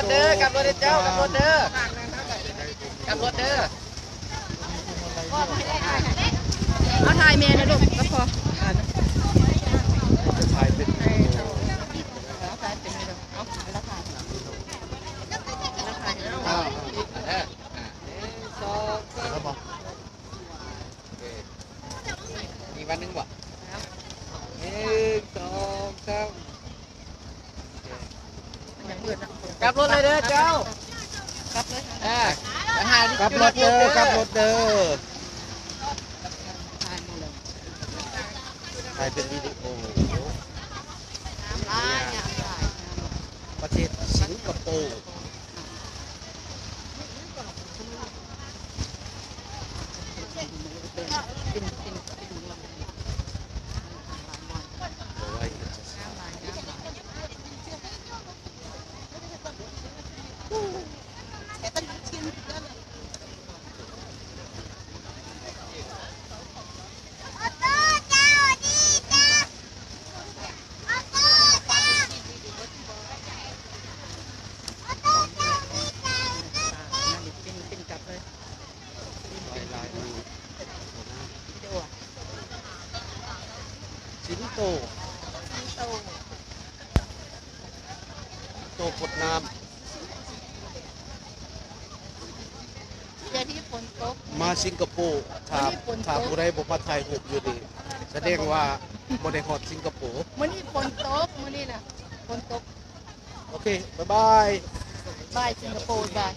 ເດີ ກັບລົດເດີເຈົ້າ ກັບລົດເດີ ກັບລົດເດີ ເອົາຖ່າຍແມ່ນະລູກ ກໍພໍ ຖ່າຍເປັນ ເອົາລະຖ່າຍ ເອົາລະຖ່າຍ ເອົາ ເດີ ອ່າ ໜຶ່ງ ສອງ ສາມ ໂອເຄ ອີກວັນໜຶ່ງບໍ່? ໜຶ່ງ ສອງ ສາມ ກັບລົດເລີຍເດີເຈົ້າ ກັບເລີຍ ອ່າ ກັບລົດເດີ ກັບລົດເດີ ຖ່າຍເປັນວິດີໂອ ປະເທດສິງກະໂປ. ສິງໂຕ ສິງໂຕ ໂຕພົດນ້ຳ ເຈົ້າທີ່ຝົນຕົກ ມາສິງກະໂປ ຖ້າ ມື້ນີ້ຝົນຕົກ ຖ້າຜູ້ໃດບໍ່ມາຖ່າຍຮູບຢູ່ນີ້ ສະແດງວ່າບໍ່ໄດ້ຮອດສິງກະໂປ. ມື້ນີ້ຝົນຕົກ ມື້ນີ້ນະ ຝົນຕົກ. ໂອເຄ ບາຍບາຍ ບາຍສິງກະໂປ ບາຍ.